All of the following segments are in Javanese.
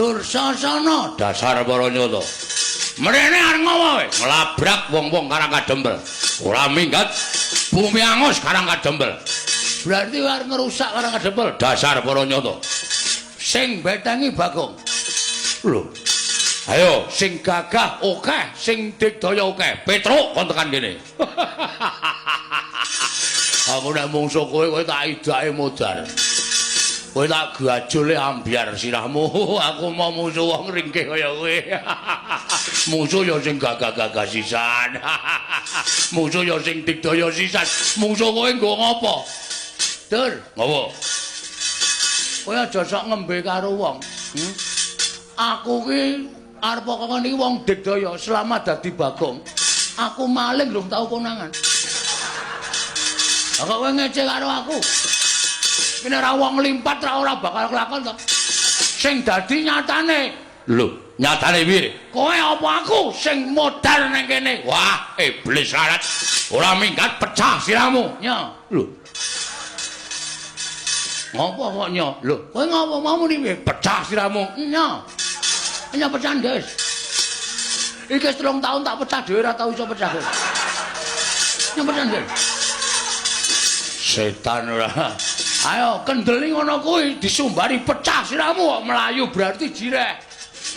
Dursasana dasar para nyata. Mrene arep ngopo kowe? Nglabrak wong-wong Karang Kadempel. Ora minggat bumi angus Karang Kadempel. Berarti arep ngrusak Karang Kadempel dasar para nyata. Sing betengi Bagong. Lho. Ayo sing gagah akeh, sing digdaya akeh. Petruk kon tekan kene. Aku nek mungsuh kowe, kowe tak idake modar. Kowe tak gajule ambyar sirahmu. Aku mau musuh wong ringkih kaya kowe. Musuh ya sing gagah-gagah sisan. Musuh ya sing digdaya sisan. Musuh kowe nggo ngopo? Dur, ngopo? Kowe aja sok ngembe karo wong. Aku ki arep kok niki wong digdaya selama dadi Bagong. Aku maling lho tau konangan. Lah kok kowe ngece karo aku? Kene ora wong limpat ra ora bakal kelakon to. Sing dadi nyatane. Lho, nyatane piye? Kowe apa aku sing modar ning kene? Wah, iblis larat. Ora minggat pecah sirahmu. Nya. Lho. Ngopo kok nya? Lho, kowe ngopo mau muni piye? Pecah sirahmu. Nya. Nya pecahan, guys. Iki wis 3 tahun tak pecah dhewe ora tau iso pecah. Nya pecahan, guys. Setan ora. Ayo kendeli ngono kuwi disumbari pecah sirahmu kok melayu berarti jireh.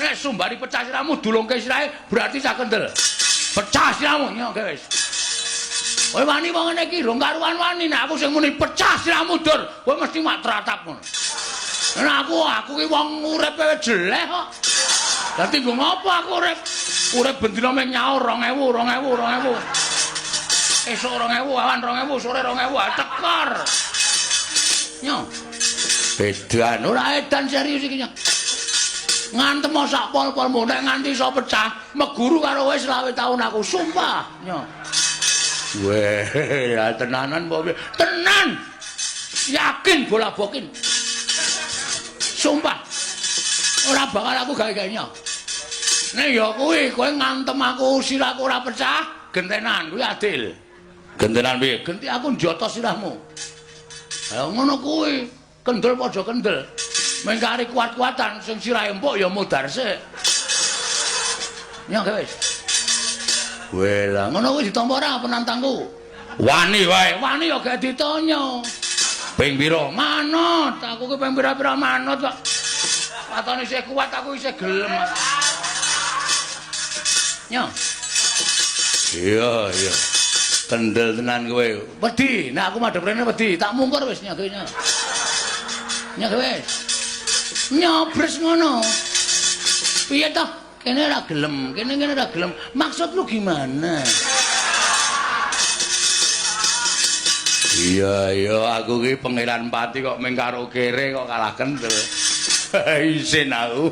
Nek sumbari pecah sirahmu dulungke sirahe berarti cah kendel. Pecah sirahmu nya guys. Kowe wani wong ngene iki rong karuan wani nek aku sing muni pecah sirahmu dur, kowe mesti mak tratap ngono. Nek aku ki wong uripe jelek kok. Dadi nggo ngopo aku urip? Urip bendina mung nyaur 2000, 2000, 2000. Esuk 2000, awan 2000, sore 2000, tekor. Nyo. Edan ora edan serius iki nyo. Ngantem sak pol-polmu nek nganti iso pecah, meguru karo kowe 25 taun aku sumpah. Nyo. Weh, ya tenanan apa piye? Tenan. Yakin bola bokin. Sumpah. Ora bakal aku gawe-gawe nyo. Nek ya kuwi kowe ngantem aku sirahku ora pecah, gentenan kuwi adil. Gentenan piye? Genti aku njotos sirahmu. Ha ngono kuwi, kendel padha kendel. Mengkari kuat-kuatan sing sirahe empuk ya modar sik. Nya wis. Weh lah ngono kuwi ditampa ora penantangku? Wani wae, wani ya gak ditanya. Ping pira? Manut, aku ki ping pira-pira manut kok. Watone isih kuat aku isih gelem. Nyo. Iya, iya. Kendel tenan kowe. Wedi, nek aku madhep rene wedi, tak mungkur wis nyo nyo. Nyo wis. Nyobres ngono. Piye toh? Kene ora gelem, kene kene ora gelem. Maksud lu gimana? Iya, iya, aku ki Pangeran Pati kok mung karo kere kok kalah kendel. Isin aku.